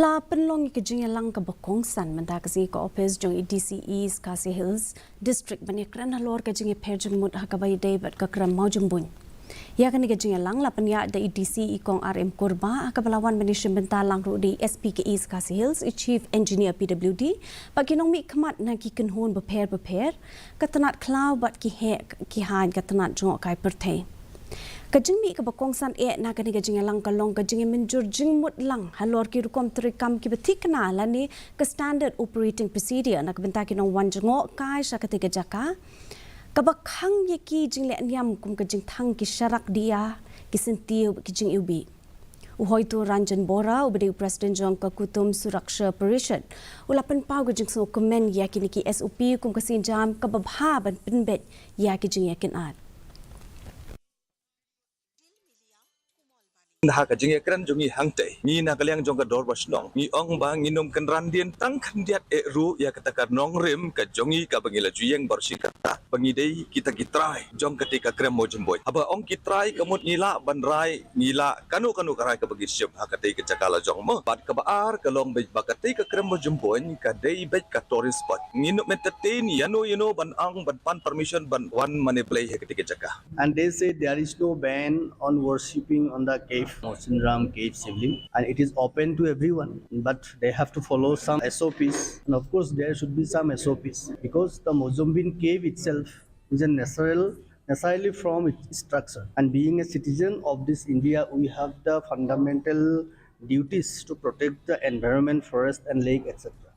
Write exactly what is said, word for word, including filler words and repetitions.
La pynlong ïa ka jingïalang kaba kongsan mynta ka sngi ha ka ophis jong i D C East Khasi Hills District ban ïakren halor ka jingïapher jingmut ha kaba ïadei bad ka krem mawjymbuiñ. Ïa kane ka jingïalang la pynïaid da i D C i Kong R M Kurbah ha kaba la wan ban ïashim bynta lang ruh da i S P ka East Khasi Hills, i Chief Engineer P W D, bad ki nongmihkhmat na ki kynhun bapher bapher ka tnat khlaw bad ki heh ki haiñ ka tnat jngohkai pyrthei. Ka jingmih kaba kongsan eh na kane ka jingïalang ka long ka jingïamynjur jingmut lang halor ki rukom treikam kiba thikna lane ka standard operating procedure na ka bynta ki nongwan jngohkai sha katei ka jaka, kaba khang ïa ki jingleh niam kum ka jingthang ki sharak diah, ki syntiew, ki jingiwbih. U Hoito Ranjan Bora, uba dei u President jong ka Kutum Suraksha Parishad, u la pynpaw ka jingsngewkmen ïa kine ki S O P kum ka sienjam kaba bha ban pynbeit ïa ki jingïakynad. Ha ka jingïakren jong ngi hangtei, ngi na ka liang jong ka dorbar shnong ngi ong ba ngin ym kynran dien tang khyndiat eh ruh ïa kata ka nongrim ka jong ngi kaba ngi la ju ïeng baroh shi katta ba ngi dei kita ki trai jong katei ka krem mawjymbuiñ. Haba ong ki trai ka mut ngi lah ban rai, ngi lah kano kano ka rai kaba ngi shim ha katei ka jaka la jong mo. Bad kaba ar ka long beit ba katei ka krem mawjymbuiñ ka dei beit ka tourist spot. Ngin ym entertain ïano ïano ban ong ban pan permission ban wan mane blei ha katei ka jaka. And they say there is no ban on worshipping on the cave, Mawsynram cave Shivling, and it is open to everyone. But they have to follow some S O Ps, and of course there should be some S O Ps, because the Mawjymbuiñ cave itself is a natural, naturally formed structure. And being a citizen of this India, we have the fundamental duties to protect the environment, forest and lake, et cetera.